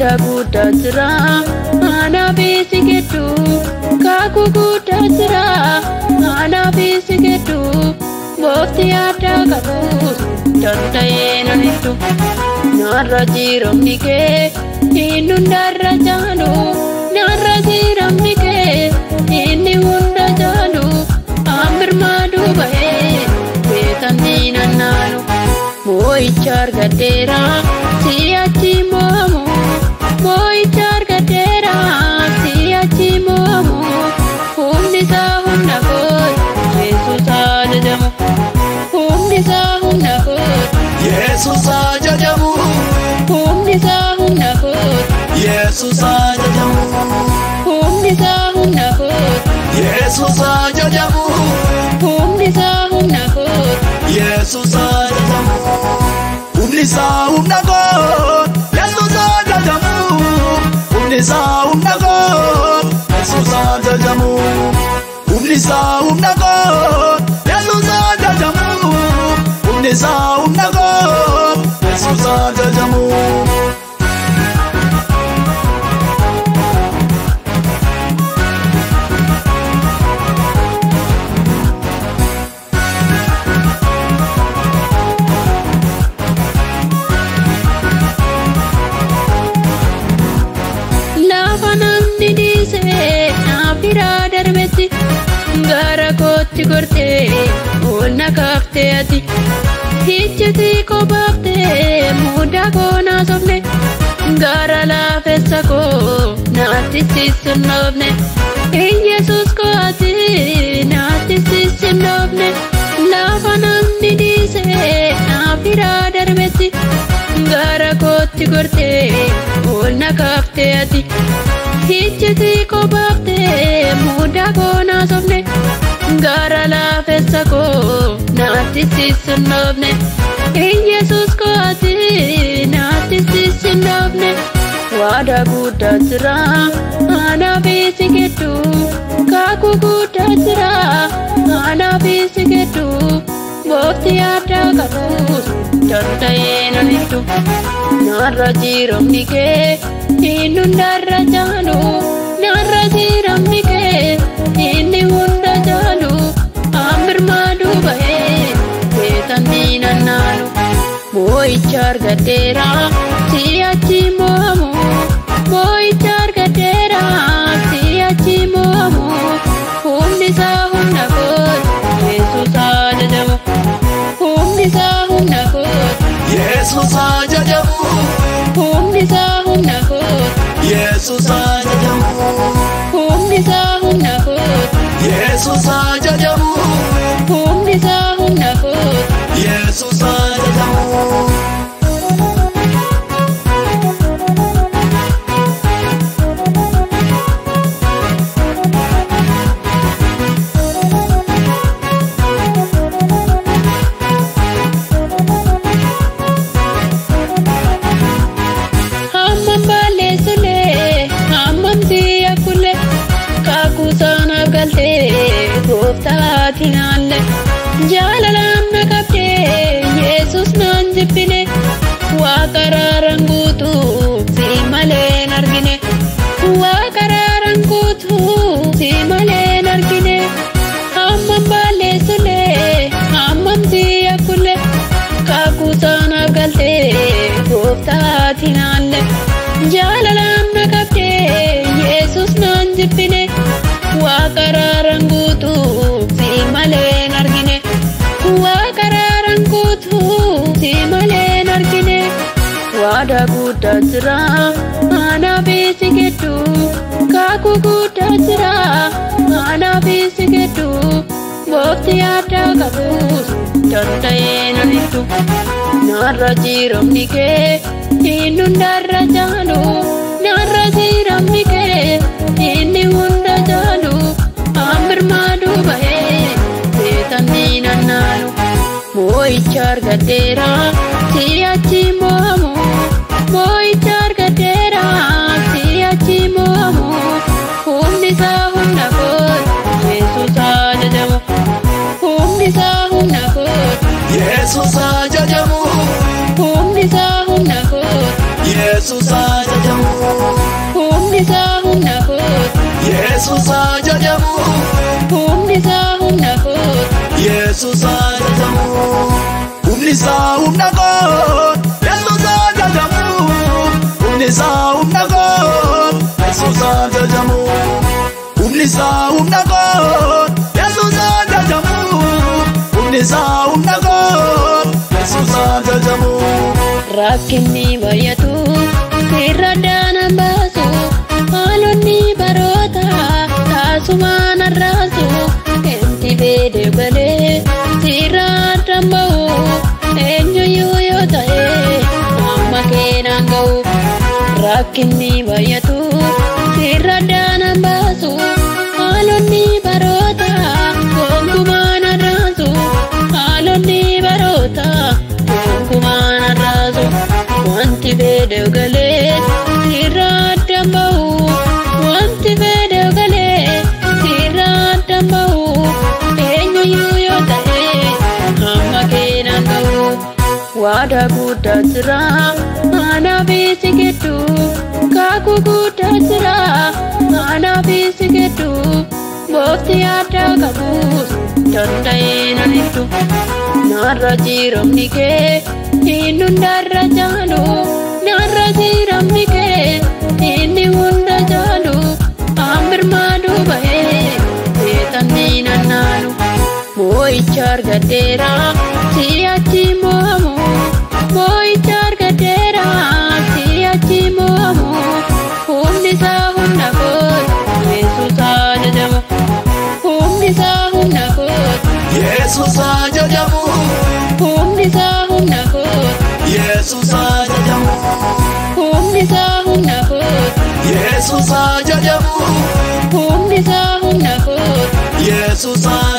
Waadaa guddaa jira anaa fi si gidduu, kakuu guddaa jira anaa fi si gidduu, goofti addaa qabus danda'ee nan hiddu. Narra jiramni kee inni hundarra caalu, narra jiramni kee inni hunda caalu, ambirmaa bahee beekamni nannaalu. Moo'icha argadheera si'achi moo'amu, moo'icha argadheera si'achi moo'amu, humni isaa humna kooti Yesuus ajajamu, humni isaa humna kooti Yesuus ajajamu, humni isaa humna kooti Yesuus ajajamu, humni isaa humna kooti Yesuus ajajamu, humni isaa humna kooti Yesuus ajajamu. Humni isaa humna kooti, Yesuus ajajamu. Humni isaa humna kooti, Yesuus ajajamu. Humni isaa humna kooti, Yesuus ajajamu. Humni isaa humna kooti, Yesuus ajajamu. Lafa namni dhiisee naaf biraa darbetti gara kootti gortee ol na kaaftee ati. Ijjiti koo baaftee mudaa koo naasofne, gara laafessa koo naatti sissinnoofne. Iyesuus koo ati naatti sissinnoofne. Lafa namni dhiisee naaf biraa darbetti gara kootti gortee ol na kaaftee ati. Ijjiti koo baaftee mudaa koo naasofne, gara laafessa koo naatti sissinnoofne. Iyesuus koo ati naatti sissinnoofne. Waadaa guddaa jira anaa fi si gidduu, kakuu guddaa jira anaa fi si gidduu, goofti addaa qabus danda'ee nan hiddu. Narra jiramni kee inni hundarra caalu, narra jiramni kee inni hunda caalu, ambirmaa bahee beekamni nannaalu. Moo'icha argadheera si'achi moo'amu, moo'icha argadheera si'achi moo'amu, humni isaa humna kooti Yesuus ajajamu, humni isaa humna kooti Yesuus ajajamu, humni isaa humna kooti Yesuus ajajamu, humni isaa humna kooti Yesuus ajajamu, humni isaa humna kooti Yesuus ajajamu. Hammam balleessulee hammam si'akkullee, kakuu sanaaf galtee gooftaati naalle. Jaalalaan na qabdee Yesuus naan jibbine, waaqa araaraan guutuu si malee hin argine. Waaqa araaraan guutuu si malee hin argine. Hammam balleessulee hammam si'akkullee, kakuu sanaaf galtee gooftaati naalle. Jaalalaan na qabdee Yesuus naan jibbine, waaqa araaraan guutuu si malee hin argine. Waaqa araaraan guutuu si malee hin argine. Waadaa guddaa jira anaa fi si gidduu, kakuu guddaa jira anaa fi si gidduu, goofti addaa qabus danda'ee nan hiddu. Narra jiramni kee inni hundarra caalu, narra jiramni kee inni hunda caalu, ambirmaa bahee beekamni nannaalu. Moo'icha argadheera si'achi moo'amu, moo'icha argadheera si'achi moo'amu, humni isaa humna kooti Yesuus ajajamu, humni isaa humna kooti Yesuus ajajamu, humni isaa humna kooti Yesuus ajajamu, Humni isaa humna kooti. Yesuus ajajamu. Humni isaa humna kooti. Yesuus ajajamu. Humni isaa humna kooti. Yesuus ajajamu. Humni isaa humna kooti. Yesuus ajajamu. Humni isaa humna kooti. Yesuus ajajamu. Humni isaa humna kooti. Yesuus ajajamu. Rakkinni baay'atu sirra daanaan baasu haalonni baroota taasumaan arraasu wanti fedhe galee sirra addaan ba'u eenyuyyuu yoo ta'e amma keenan ga'u. Rakkinni baay'atu sirra daanaan baasu haalonni baroota gonkumaan arraasu haalonni baroota gonkumaan arraasu wanti fedhe galee sirra addaan ba'u wanti fedhe galee sirra addaan ba'u eenyuyyuu yoo ta'e amma keenan ga'u. Waadaa guddaa jira anaa fi si gidduu kakuu guddaa jira anaa fi si gidduu goofti addaa qabus danda'ee nan ibsu. Narra jiramni kee inni hundarra caalu narra jiramni kee inni hunda caalu hambirmaa bahee seexanni nannaalu. Moo'icha argadheera si'achi mo'amu moo'icha argadheera si'achi mo'amu humni isaa humna kooti Yesuus ajajamu humni isaa humna kooti Yesuus ajajamu. Humni isaa humna kooti Yesuus ajajamu. Humni isaa humna kooti Yesuus ajajamu. Humni isaa humna kooti Yesuus ajajamu.